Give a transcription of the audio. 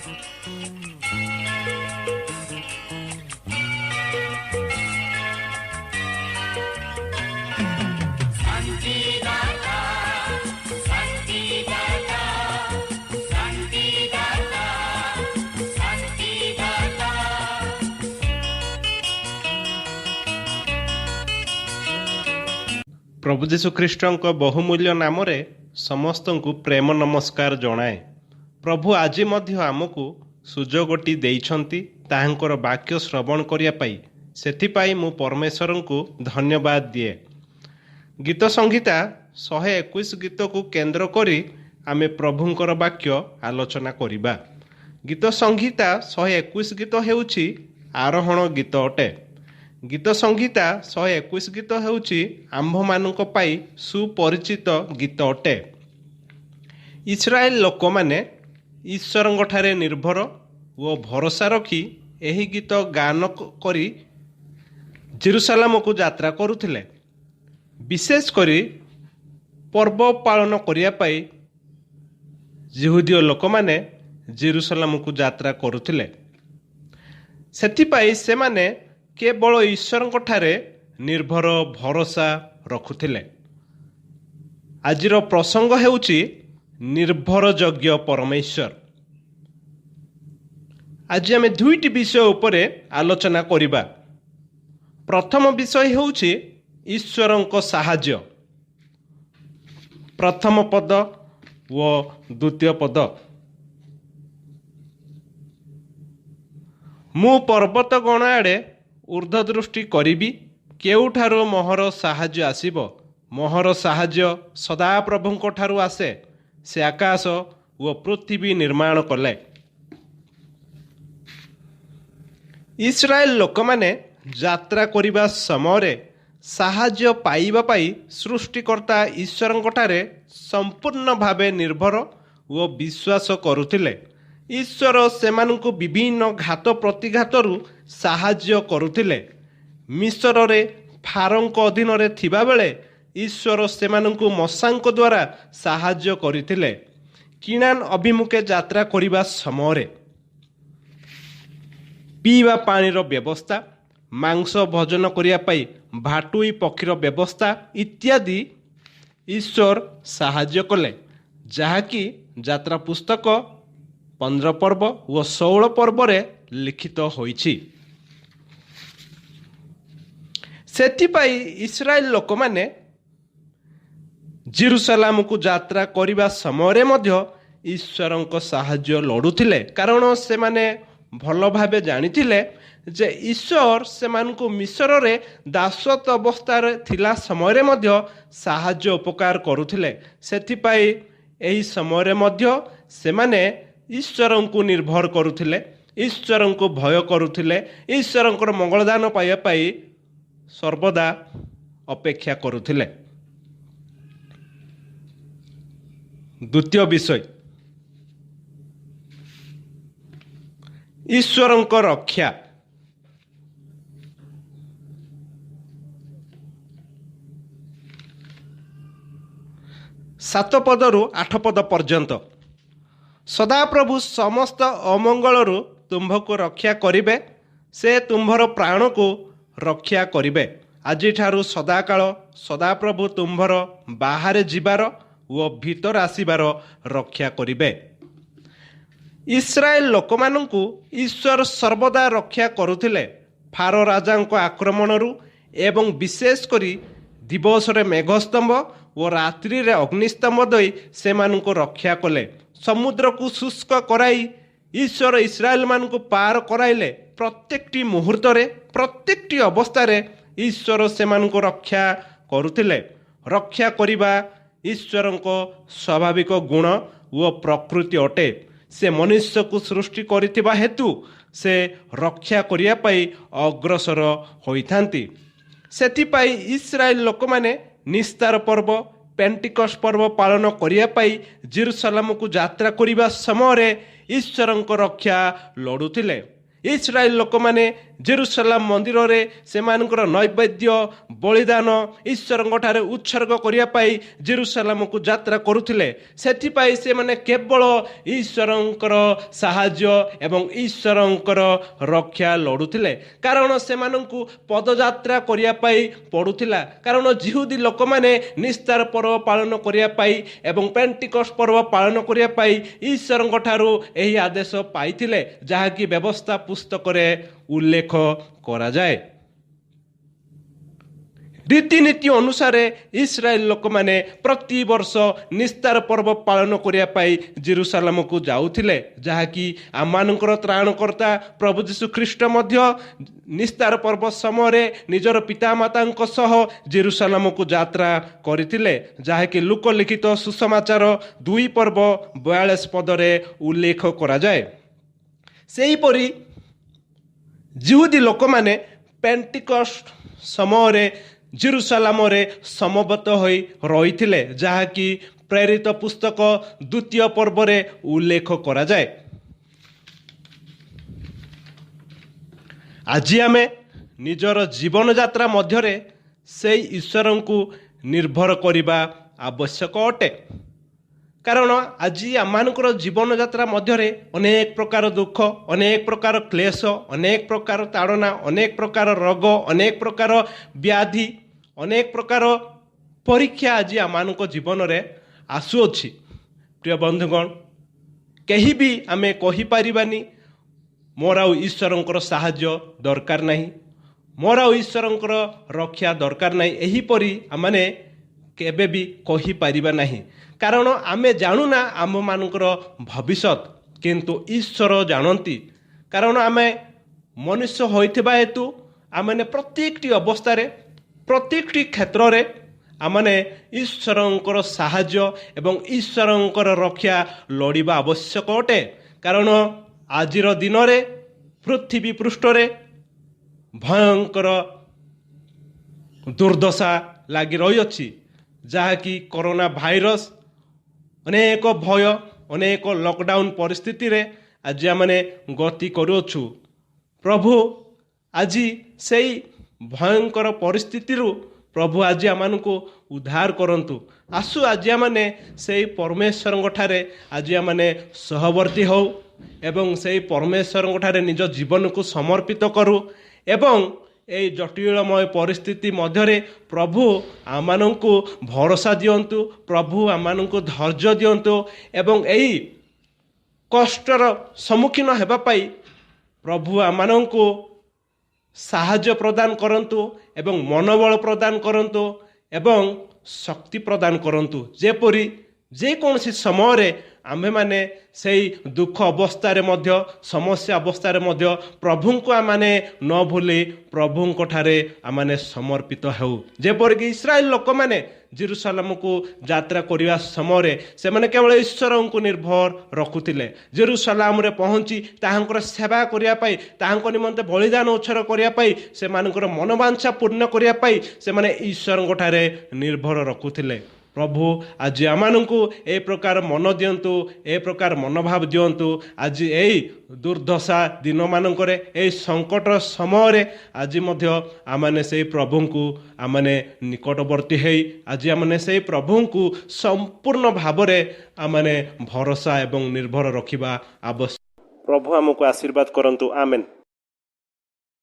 ପ୍ରଭୁ ଯୀଶୁ ଖ୍ରୀଷ୍ଟଙ୍କ ବହୁମୂଲ୍ୟ ନାମରେ ସମସ୍ତଙ୍କୁ ପ୍ରେମ ନମସ୍କାର ଜଣାଏ। ପ୍ରଭୁ ଆଜି ମଧ୍ୟ ଆମକୁ ସୁଯୋଗଟି ଦେଇଛନ୍ତି ତାହାଙ୍କର ବାକ୍ୟ ଶ୍ରବଣ କରିବା ପାଇଁ, ସେଥିପାଇଁ ମୁଁ ପରମେଶ୍ୱରଙ୍କୁ ଧନ୍ୟବାଦ ଦିଏ। ଗୀତ ସଂହିତା 121 ଗୀତକୁ କେନ୍ଦ୍ର କରି ଆମେ ପ୍ରଭୁଙ୍କର ବାକ୍ୟ ଆଲୋଚନା କରିବା। ଗୀତ ସଂହିତା 121 ଗୀତ ହେଉଛି ଆରୋହଣ ଗୀତ ଅଟେ। ଗୀତ ସଂହିତା 121 ଗୀତ ହେଉଛି ଆମ୍ଭମାନଙ୍କ ପାଇଁ ସୁପରିଚିତ ଗୀତ ଅଟେ। ଇସ୍ରାଏଲ ଲୋକମାନେ ଈଶ୍ୱରଙ୍କଠାରେ ନିର୍ଭର ଓ ଭରସା ରଖି ଏହି ଗୀତ ଗାନ କରି ଜେରୁସାଲାମକୁ ଯାତ୍ରା କରୁଥିଲେ। ବିଶେଷ କରି ପର୍ବ ପାଳନ କରିବା ପାଇଁ ଯିହୁଦୀୟ ଲୋକମାନେ ଜେରୁସାଲାମକୁ ଯାତ୍ରା କରୁଥିଲେ। ସେଥିପାଇଁ ସେମାନେ କେବଳ ଈଶ୍ୱରଙ୍କଠାରେ ନିର୍ଭର ଭରସା ରଖୁଥିଲେ। ଆଜିର ପ୍ରସଙ୍ଗ ହେଉଛି ନିର୍ଭରଯୋଗ୍ୟ ପରମେଶ୍ୱର। ଆଜି ଆମେ ଦୁଇଟି ବିଷୟ ଉପରେ ଆଲୋଚନା କରିବା। ପ୍ରଥମ ବିଷୟ ହେଉଛି ଈଶ୍ୱରଙ୍କ ସାହାଯ୍ୟ, ପ୍ରଥମ ପଦ ଓ ଦ୍ୱିତୀୟ ପଦ। ମୁଁ ପର୍ବତ ଗଣ ଆଡ଼େ ଉର୍ଦ୍ଧ୍ୱ ଦୃଷ୍ଟି କରିବି, କେଉଁଠାରୁ ମୋହର ସାହାଯ୍ୟ ଆସିବ? ମୋହର ସାହାଯ୍ୟ ସଦାପ୍ରଭୁଙ୍କ ଠାରୁ ଆସେ, ସେ ଆକାଶ ଓ ପୃଥିବୀ ନିର୍ମାଣ କଲେ। ଇସ୍ରାଏଲ ଲୋକମାନେ ଯାତ୍ରା କରିବା ସମୟରେ ସାହାଯ୍ୟ ପାଇବା ପାଇଁ ସୃଷ୍ଟିକର୍ତ୍ତା ଈଶ୍ୱରଙ୍କଠାରେ ସମ୍ପୂର୍ଣ୍ଣ ଭାବେ ନିର୍ଭର ଓ ବିଶ୍ୱାସ କରୁଥିଲେ। ଈଶ୍ୱର ସେମାନଙ୍କୁ ବିଭିନ୍ନ ଘାତ ପ୍ରତିଘାତରୁ ସାହାଯ୍ୟ କରୁଥିଲେ। ମିଶରରେ ଫାରୋଙ୍କ ଅଧୀନରେ ଥିବାବେଳେ ଈଶ୍ୱର ସେମାନଙ୍କୁ ମଶାଙ୍କ ଦ୍ୱାରା ସାହାଯ୍ୟ କରିଥିଲେ। କିଣାନ ଅଭିମୁଖେ ଯାତ୍ରା କରିବା ସମୟରେ ପିଇବା ପାଣିର ବ୍ୟବସ୍ଥା, ମାଂସ ଭୋଜନ କରିବା ପାଇଁ ଭାଟୁଇ ପକ୍ଷୀର ବ୍ୟବସ୍ଥା ଇତ୍ୟାଦି ଈଶ୍ୱର ସାହାଯ୍ୟ କଲେ, ଯାହାକି ଯାତ୍ରା ପୁସ୍ତକ 15 ପର୍ବ ଓ 16 ପର୍ବରେ ଲିଖିତ ହୋଇଛି। ସେଥିପାଇଁ ଇସ୍ରାଏଲ ଲୋକମାନେ ଜେରୁସାଲାମକୁ ଯାତ୍ରା କରିବା ସମୟରେ ମଧ୍ୟ ଈଶ୍ୱରଙ୍କ ସାହାଯ୍ୟ ଲୋଡ଼ୁଥିଲେ, କାରଣ ସେମାନେ ଭଲ ଭାବେ ଜାଣିଥିଲେ ଯେ ଈଶ୍ୱର ସେମାନଙ୍କୁ ମିଶରରେ ଦାସତ୍ୱ ଅବସ୍ଥାରେ ଥିଲା ସମୟରେ ମଧ୍ୟ ସାହାଯ୍ୟ ଉପକାର କରୁଥିଲେ। ସେଥିପାଇଁ ଏହି ସମୟରେ ମଧ୍ୟ ସେମାନେ ଈଶ୍ୱରଙ୍କୁ ନିର୍ଭର କରୁଥିଲେ, ଈଶ୍ୱରଙ୍କୁ ଭୟ କରୁଥିଲେ, ଈଶ୍ୱରଙ୍କର ମଙ୍ଗଳଦାନ ପାଇବା ପାଇଁ ସର୍ବଦା ଅପେକ୍ଷା କରୁଥିଲେ। ଦ୍ୱିତୀୟ ବିଷୟ, ଈଶ୍ୱରଙ୍କ ରକ୍ଷା। 7 ପଦରୁ 8 ପଦ ପର୍ଯ୍ୟନ୍ତ। ସଦାପ୍ରଭୁ ସମସ୍ତ ଅମଙ୍ଗଳରୁ ତୁମ୍ଭକୁ ରକ୍ଷା କରିବେ, ସେ ତୁମ୍ଭର ପ୍ରାଣକୁ ରକ୍ଷା କରିବେ। ଆଜିଠାରୁ ସଦାକାଳ ସଦାପ୍ରଭୁ ତୁମ୍ଭର ବାହାରେ ଯିବାର ଓ ଭିତର ଆସିବାର ରକ୍ଷା କରିବେ। ଇସ୍ରାଏଲ ଲୋକମାନଙ୍କୁ ଈଶ୍ୱର ସର୍ବଦା ରକ୍ଷା କରୁଥିଲେ ଫାରୋ ରାଜାଙ୍କ ଆକ୍ରମଣରୁ, ଏବଂ ବିଶେଷ କରି ଦିବସରେ ମେଘସ୍ତମ୍ଭ ଓ ରାତ୍ରିରେ ଅଗ୍ନିସ୍ତମ୍ଭ ଦେଇ ସେମାନଙ୍କୁ ରକ୍ଷା କଲେ। ସମୁଦ୍ରକୁ ଶୁଷ୍କ କରାଇ ଈଶ୍ୱର ଇସ୍ରାଏଲମାନଙ୍କୁ ପାର କରାଇଲେ। ପ୍ରତ୍ୟେକଟି ମୁହୂର୍ତ୍ତରେ, ପ୍ରତ୍ୟେକଟି ଅବସ୍ଥାରେ ଈଶ୍ୱର ସେମାନଙ୍କୁ ରକ୍ଷା କରୁଥିଲେ। ରକ୍ଷା କରିବା ଈଶ୍ୱରଙ୍କ ସ୍ୱାଭାବିକ ଗୁଣ ଓ ପ୍ରକୃତି ଅଟେ। ସେ ମନୁଷ୍ୟକୁ ସୃଷ୍ଟି କରିଥିବା ହେତୁ ସେ ରକ୍ଷା କରିବା ପାଇଁ ଅଗ୍ରସର ହୋଇଥାନ୍ତି। ସେଥିପାଇଁ ଇସ୍ରାଏଲ ଲୋକମାନେ ନିସ୍ତାର ପର୍ବ, ପେଣ୍ଟିକଷ୍ଟ ପର୍ବ ପାଳନ କରିବା ପାଇଁ ଜେରୁସାଲାମକୁ ଯାତ୍ରା କରିବା ସମୟରେ ଈଶ୍ୱରଙ୍କ ରକ୍ଷା ଲୋଡ଼ୁଥିଲେ। ଇସ୍ରାଏଲ ଲୋକମାନେ ଜେରୁସାଲାମ ମନ୍ଦିରରେ ସେମାନଙ୍କର ନୈବେଦ୍ୟ ବଳିଦାନ ଈଶ୍ୱରଙ୍କ ଠାରେ ଉତ୍ସର୍ଗ କରିବା ପାଇଁ ଜେରୁସାଲାମକୁ ଯାତ୍ରା କରୁଥିଲେ। ସେଥିପାଇଁ ସେମାନେ କେବଳ ଈଶ୍ୱରଙ୍କର ସାହାଯ୍ୟ ଏବଂ ଈଶ୍ୱରଙ୍କର ରକ୍ଷା ଲୋଡ଼ୁଥିଲେ, କାରଣ ସେମାନଙ୍କୁ ପଦଯାତ୍ରା କରିବା ପାଇଁ ପଡ଼ୁଥିଲା। କାରଣ ଯିହୁଦୀ ଲୋକମାନେ ନିସ୍ତାର ପର୍ବ ପାଳନ କରିବା ପାଇଁ ଏବଂ ପେଣ୍ଟିକଷ୍ଟ ପର୍ବ ପାଳନ କରିବା ପାଇଁ ଈଶ୍ୱରଙ୍କ ଠାରୁ ଏହି ଆଦେଶ ପାଇଥିଲେ, ଯାହାକି ବ୍ୟବସ୍ଥା ପୁସ୍ତକରେ ଉଲ୍ଲେଖ କରାଯାଏ। ରୀତିନୀତି ଅନୁସାରେ ଇସ୍ରାଏଲ ଲୋକମାନେ ପ୍ରତିବର୍ଷ ନିସ୍ତାର ପର୍ବ ପାଳନ କରିବା ପାଇଁ ଜେରୁସାଲାମକୁ ଯାଉଥିଲେ, ଯାହାକି ଆମମାନଙ୍କର ତ୍ରାଣକର୍ତ୍ତା ପ୍ରଭୁ ଯୀଶୁ ଖ୍ରୀଷ୍ଟ ମଧ୍ୟ ନିସ୍ତାର ପର୍ବ ସମୟରେ ନିଜର ପିତାମାତାଙ୍କ ସହ ଜେରୁସାଲାମକୁ ଯାତ୍ରା କରିଥିଲେ, ଯାହାକି ଲୂକ ଲିଖିତ ସୁସମାଚାର 2 ପର୍ବ 42 ପଦରେ ଉଲ୍ଲେଖ କରାଯାଏ। ସେହିପରି ଯିହୁଦୀ ଲୋକମାନେ ପେଣ୍ଟିକଷ୍ଟ ସମୟରେ ଜେରୁସାଲାମରେ ସମବେତ ହୋଇ ରହିଥିଲେ, ଯାହାକି ପ୍ରେରିତ ପୁସ୍ତକ 2 ପର୍ବରେ ଉଲ୍ଲେଖ କରାଯାଏ। ଆଜି ଆମେ ନିଜର ଜୀବନଯାତ୍ରା ମଧ୍ୟରେ ସେଇ ଈଶ୍ୱରଙ୍କୁ ନିର୍ଭର କରିବା ଆବଶ୍ୟକ ଅଟେ, କାରଣ ଆଜି ଆମମାନଙ୍କର ଜୀବନଯାତ୍ରା ମଧ୍ୟରେ ଅନେକ ପ୍ରକାର ଦୁଃଖ, ଅନେକ ପ୍ରକାର କ୍ଲେଶ, ଅନେକ ପ୍ରକାର ତାଡ଼ନା, ଅନେକ ପ୍ରକାର ରୋଗ, ଅନେକ ପ୍ରକାର ବ୍ୟାଧି, ଅନେକ ପ୍ରକାର ପରୀକ୍ଷା ଆଜି ଆମମାନଙ୍କ ଜୀବନରେ ଆସୁଅଛି। ପ୍ରିୟ ବନ୍ଧୁଗଣ, କେହି ବି ଆମେ କହିପାରିବାନି ମୋର ଆଉ ଈଶ୍ୱରଙ୍କର ସାହାଯ୍ୟ ଦରକାର ନାହିଁ, ମୋର ଆଉ ଈଶ୍ୱରଙ୍କର ରକ୍ଷା ଦରକାର ନାହିଁ, ଏହିପରି ଆମମାନେ କେବେ ବି କହିପାରିବା ନାହିଁ। କାରଣ ଆମେ ଜାଣୁନା ଆମମାନଙ୍କର ଭବିଷ୍ୟତ, କିନ୍ତୁ ଈଶ୍ୱର ଜାଣନ୍ତି। କାରଣ ଆମେ ମନୁଷ୍ୟ ହୋଇଥିବା ହେତୁ ଆମେମାନେ ପ୍ରତ୍ୟେକଟି ଅବସ୍ଥାରେ, ପ୍ରତ୍ୟେକଟି କ୍ଷେତ୍ରରେ ଆମମାନେ ଈଶ୍ୱରଙ୍କର ସାହାଯ୍ୟ ଏବଂ ଈଶ୍ୱରଙ୍କର ରକ୍ଷା ଲୋଡ଼ିବା ଆବଶ୍ୟକ ଅଟେ। କାରଣ ଆଜିର ଦିନରେ ପୃଥିବୀ ପୃଷ୍ଠରେ ଭୟଙ୍କର ଦୁର୍ଦ୍ଦଶା ଲାଗି ରହିଅଛି, ଯାହାକି କରୋନା ଭାଇରସ୍, ଅନେକ ଭୟ, ଅନେକ ଲକଡାଉନ୍ ପରିସ୍ଥିତିରେ ଆଜି ଆମେମାନେ ଗତି କରୁଅଛୁ। ପ୍ରଭୁ ଆଜି ସେଇ ଭୟଙ୍କର ପରିସ୍ଥିତିରୁ ପ୍ରଭୁ ଆଜି ଆମମାନଙ୍କୁ ଉଦ୍ଧାର କରନ୍ତୁ। ଆସୁ ଆଜି ଆମେମାନେ ସେଇ ପରମେଶ୍ୱରଙ୍କ ଠାରେ ଆଜି ଆମେମାନେ ସହବର୍ତ୍ତୀ ହେଉ ଏବଂ ସେଇ ପରମେଶ୍ୱରଙ୍କ ଠାରେ ନିଜ ଜୀବନକୁ ସମର୍ପିତ କରୁ ଏବଂ ଏଇ ଜଟିଳମୟ ପରିସ୍ଥିତି ମଧ୍ୟରେ ପ୍ରଭୁ ଆମମାନଙ୍କୁ ଭରସା ଦିଅନ୍ତୁ, ପ୍ରଭୁ ଆମମାନଙ୍କୁ ଧୈର୍ଯ୍ୟ ଦିଅନ୍ତୁ ଏବଂ ଏଇ କଷ୍ଟର ସମ୍ମୁଖୀନ ହେବା ପାଇଁ ପ୍ରଭୁ ଆମମାନଙ୍କୁ ସାହାଯ୍ୟ ପ୍ରଦାନ କରନ୍ତୁ ଏବଂ ମନୋବଳ ପ୍ରଦାନ କରନ୍ତୁ ଏବଂ ଶକ୍ତି ପ୍ରଦାନ କରନ୍ତୁ, ଯେପରି ଯେକୌଣସି ସମୟରେ ଆମ୍ଭେମାନେ ସେଇ ଦୁଃଖ ଅବସ୍ଥାରେ ମଧ୍ୟ, ସମସ୍ୟା ଅବସ୍ଥାରେ ମଧ୍ୟ ପ୍ରଭୁଙ୍କୁ ଆମମାନେ ନ ଭୁଲି ପ୍ରଭୁଙ୍କ ଠାରେ ଆମମାନେ ସମର୍ପିତ ହେଉ। ଯେପରିକି ଇସ୍ରାଏଲ ଲୋକମାନେ ଜେରୁସାଲାମକୁ ଯାତ୍ରା କରିବା ସମୟରେ ସେମାନେ କେବଳ ଈଶ୍ୱରଙ୍କୁ ନିର୍ଭର ରଖୁଥିଲେ। ଜେରୁସାଲାମରେ ପହଞ୍ଚି ତାହାଙ୍କର ସେବା କରିବା ପାଇଁ, ତାହାଙ୍କ ନିମନ୍ତେ ବଳିଦାନ ଉତ୍ସର୍ଗ କରିବା ପାଇଁ, ସେମାନଙ୍କର ମନୋବାଞ୍ଛା ପୂର୍ଣ୍ଣ କରିବା ପାଇଁ ସେମାନେ ଈଶ୍ୱରଙ୍କ ଠାରେ ନିର୍ଭର ରଖୁଥିଲେ। ପ୍ରଭୁ ଆଜି ଆମମାନଙ୍କୁ ଏ ପ୍ରକାର ମନ ଦିଅନ୍ତୁ, ଏ ପ୍ରକାର ମନୋଭାବ ଦିଅନ୍ତୁ। ଆଜି ଏଇ ଦୁର୍ଦ୍ଦଶା ଦିନମାନଙ୍କରେ, ଏଇ ସଙ୍କଟ ସମୟରେ ଆଜି ମଧ୍ୟ ଆମମାନେ ସେଇ ପ୍ରଭୁଙ୍କୁ ଆମମାନେ ନିକଟବର୍ତ୍ତୀ ହେଇ ଆଜି ଆମମାନେ ସେଇ ପ୍ରଭୁଙ୍କୁ ସମ୍ପୂର୍ଣ୍ଣ ଭାବରେ ଆମମାନେ ଭରସା ଏବଂ ନିର୍ଭର ରଖିବା ଆବଶ୍ୟକ। ପ୍ରଭୁ ଆମକୁ ଆଶୀର୍ବାଦ କରନ୍ତୁ। ଆମେନ୍।